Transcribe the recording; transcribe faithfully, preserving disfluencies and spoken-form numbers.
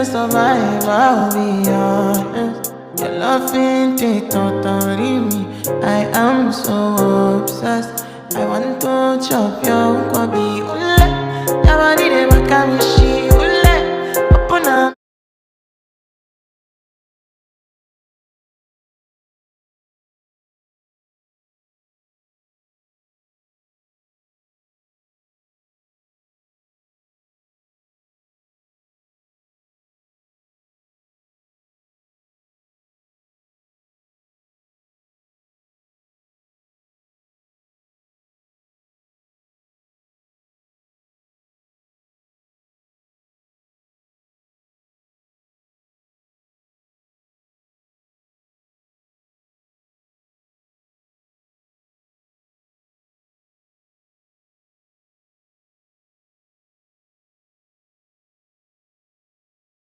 Survive, I'll be honest. Your loving take totally me. I am so obsessed. I want to chop your kwabi ule. Your body dey back at me.